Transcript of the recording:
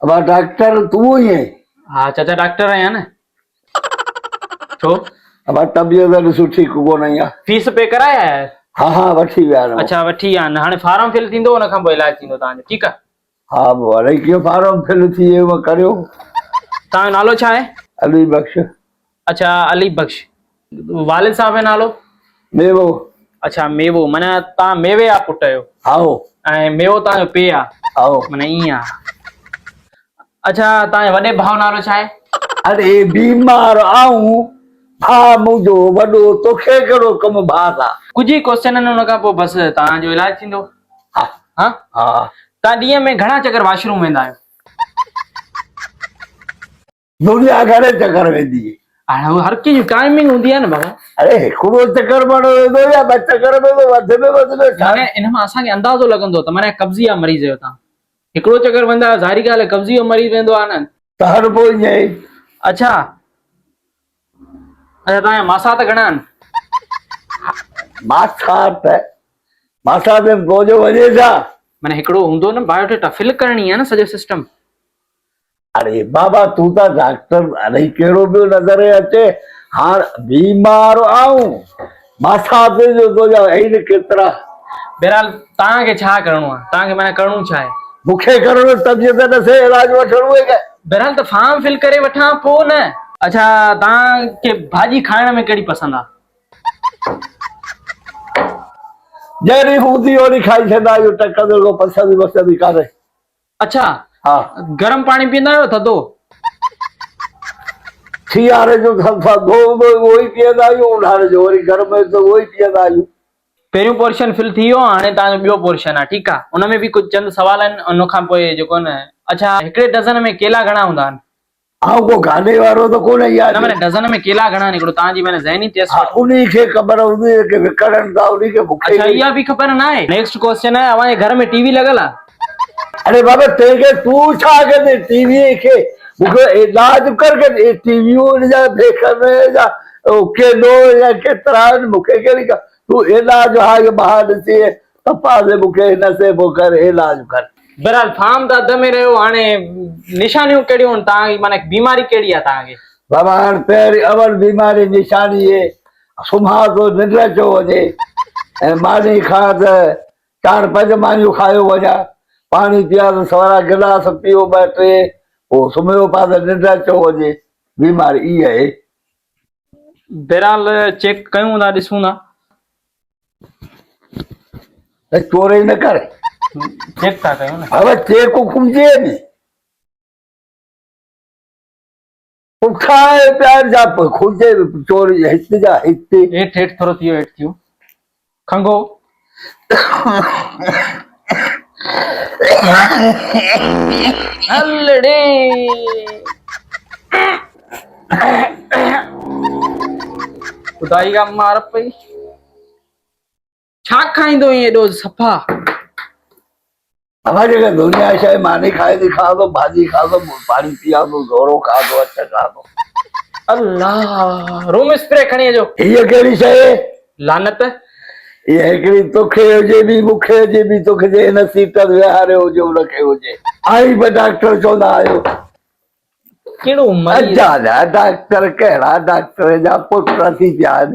ابا ڊاڪٽر تون ئي آهين؟ ها چاچا ڊاڪٽر آهيان نه. ڇو؟ ابا طبيعت ڏسو ٺيڪ ڪونه آهي. فيس پي ڪرائي آيا آهيو؟ ها ها وٺي ويا آهن. اڇا وٺي ويا آهن هاڻي فارم فل ٿيندو ان کان پوء علاج ٿيندو توهان جو ٺيڪ آهي. ها وري ڪيئن فارم فل ٿئي اهو ڪريو. توهان جو نالو ڇا آهي؟ علي بخش. اڇا علي بخش والد صاحب جو نالو؟ ميوو. اڇا ميوو معنيٰ توهان ميوي جا پٽ آهيو. هائو. ۽ ميوو توهان جو پيء آ. هائو. معنيٰ ائين آ. اڇا توهان جي وڏي ڀاء جو نالو ڇا آهي؟ اڙي بيمار آئون ڀاء منهنجو وڏو توکي ڪهڙو ڪم ڀاء سان. ڪجهه ئي ڪوسچن آهن ان کان پوء بس توهان جو علاج ٿيندو. ها. ها؟ ها. توهان ڏينهن ۾ گهڻا چڪر واش روم ويندا آهيو؟ دنيا گهڻي چڪر ويندي. هاڻي هو هر ڪنهن جي ٽائمنگ هوندي آهي نه بابا. اڙي هڪڙو چڪر ماڻهو ويندو يا ٻه چڪر ويندو وڌ ۾ وڌ ۾ ڇا. معني ان مان اسان کي اندازو لڳندو ته معني قبضي جا مريض آهيو توهان. هڪڙو چڪر ويندا آهيو ظاهري ڳالهه آهي قبضي جو مريض ويندو آهي نه. ته هر پوء ائين ئي. اڇا اڇا توهان جا ماسات گهڻا آهن؟ ماسات ماسات ۾ پوء جو وڃي ڇا. معني هڪڙو هوندو نه بايوڊيٽا فل ڪرڻي آهي نه سڄو سسٽم. اڙي بابا تون ته ڊاڪٽر الائي ڪهڙو پيو نظر اچي هاڻ بيمار آئون ماسات جو تو جا آهن ڪيترا. بهرحال توهان کي ڇا ڪرڻو آهي توهان کي معنيٰ ڪرڻو ڇا آهي. مون کي ڪرڻو طبيعت ڏسي علاج وٺڻو آهي ڪي. بهرحال ته فارم فل ڪري وٺان پوء نه. اڇا توهان کي ڀاڄي کائڻ ۾ ڪهڙي پسند آهي. جهڙي هوندي اوهڙي کائي ڇڏندا آهيون ٽڪندڙ ڪو پسند وسند ڪانهي. اڇا ها گرم پاڻي پيئندا آهيو ٿڌو؟ سياري جو ٿڌو هوندو اهو ئي پيئندا آهيون اونهاري جو وري گرم هجي ته اهو ئي پيئندا آهيون. پهريون پورشن فل ٿي ويو هاڻي توهان جو ٻيو پورشن آهي ٺيڪ آهي ان ۾ به ڪجهه چند سوال آهن ان کان پوء جيڪو نه اڇا هڪڙي ڊزن ۾ ڪيلا گهڻا هوندا آهن؟ آئون ڪو گاني وارو ته ڪونه يار. نه معنيٰ ڊزن ۾ ڪيلا گهڻا آهن هڪڙو توهان جي معنيٰ ذهني ٽيسٽ ها انهي کي خبر هوندي جيڪي وڪڻن ٿا انهي کي مون کي اڇا اها به خبر نه آهي. نيڪسٽ ڪوسچن آهي اوهان جي گهر ۾ ٽي وي لڳل آهي؟ اڙي بابا تنهن کي تون ڇا ڪندين ٽي وي کي مون کي علاج ڪر ڪي اي ٽي ويون جا بيک ۾ جا ڪيڏو يا ڪيترا آهن مون کي ڪهڙي تون علاج ها اهو ٻاهر ڏسي صفا سي مون کي هن سي پوء ڪر علاج ڪر. بهرحال فارم ته اڌ ۾ رهيو هاڻي نشانيون ڪهڙيون آهن توهان کي معنيٰ بيماري ڪهڙي آهي توهان کي؟ بابا هاڻ پهرين اول بيماري نشاني اهي سمهان ٿو ننڊ اچيو وڃي ۽ ماني کان ته چار پنج مانيون کايو وڃان پاڻي پيان ته سورا گلاس پيو ٻه ٽي پوء سمهيو پيان ته ننڊ اچيو وڃي بيماري اها آهي. بهرحال چيڪ ڪيون ٿا ڏسون ٿا. ته چوري نه ڪر. چيڪ ٿا ڪيون نه. بابا چيڪ کمجي ۾ پٺائي پيار جا کجي چوري هت جا هت. هيٺ هيٺ ٿورو ٿيو هيٺ ٿيو کنگهو. هل ڙي. خدائي کان مار پئي. ڇا کائيندو آهين ايڏو صفا. اوهان جيڪا دنيا شيء ماني کائي ٿي کان ٿو ڀاڄي کان ٿو پاڻي پيان ٿو زورو کان ٿو اچ کان ٿو. الله روم اسپري کڻي اچو. هيء ڪهڙي شيء؟ لعنت. هيء هڪڙي توکي هجي ٻي مون کي هجي ٻي توکي جي هن سيٽ تي ويهاريو هجي ان کي هجي. آئين به ڊاڪٽر چوندا آهيو. ڪهڙو مريض. اجا جا ڊاڪٽر ڪهڙا ڊاڪٽر جا پٽ ٿي پيا آهن.